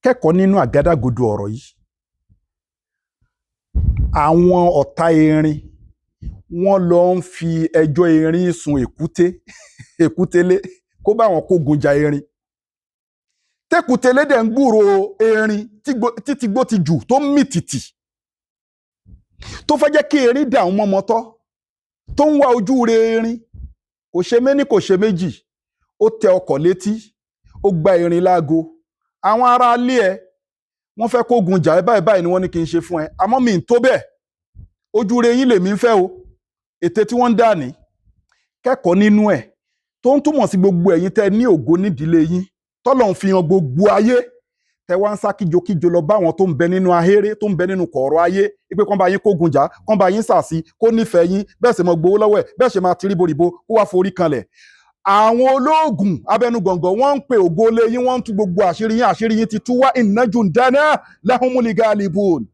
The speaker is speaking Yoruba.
Kẹ́kọ̀ọ́ nínú àgádágodo ọ̀rọ̀ yìí. Àwọn ọ̀tá erin, wọ́n lọ ń fi ẹjọ́ erin sun èkúté, èkútélé kó bá wọn kógun ja erin. Tẹ́kùtélé dẹ̀ ń gbúrò erin títí gbó ti jù, tó ń mì tìtì, tó fẹ́ jẹ́ kí erin dà wọ́n mọ́mọ́tọ́, tó ń wá ojú re erin. Kò ṣe méní, kò ṣe méjì, ó tẹ ọkọ̀ létí, ó gba erin láago. Àwọn ará ilé ẹ, wọ́n fẹ́ kógun jà ẹ́, báyìí báyìí ni wọ́n ní kí n ṣe fún ẹ, àmọ́ mi ń tó bẹ́ẹ̀, ojú re yín lèmi ń fẹ́ o. Ète tí wọ́n ń dà ní kẹ́kọ̀ọ́ nínú ẹ̀, tó ń túmọ̀ sí gbogbo ẹ̀yin tẹ́ ní ògo nídìílé yín, tọ́lọ̀ ń fi hàn gbogbo ayé, tẹ́ wá ń sá kíjokíjo lọ bá àwọn tó ń bẹ nínú ahéré, tó ń bẹ nínú kọ̀ọ̀rọ̀ ayé, pé kán bá yín kógun jà, kán bá yín sàsí, kó nífẹ̀ẹ́ yín, bẹ́ẹ̀ sì mọ gbowó lọ́wọ́ ẹ̀, bẹ́ẹ̀ sì máa tiríboríbo kó wá forí kanlẹ̀. Àwọn olóògùn abẹnugọ̀ngọ̀, wọ́n ń pe ògo lé yín, wọ́n ń tú gbogbo àṣírí yín. Àṣírí yín ti tú wá. Inna jundana lahumul galibun.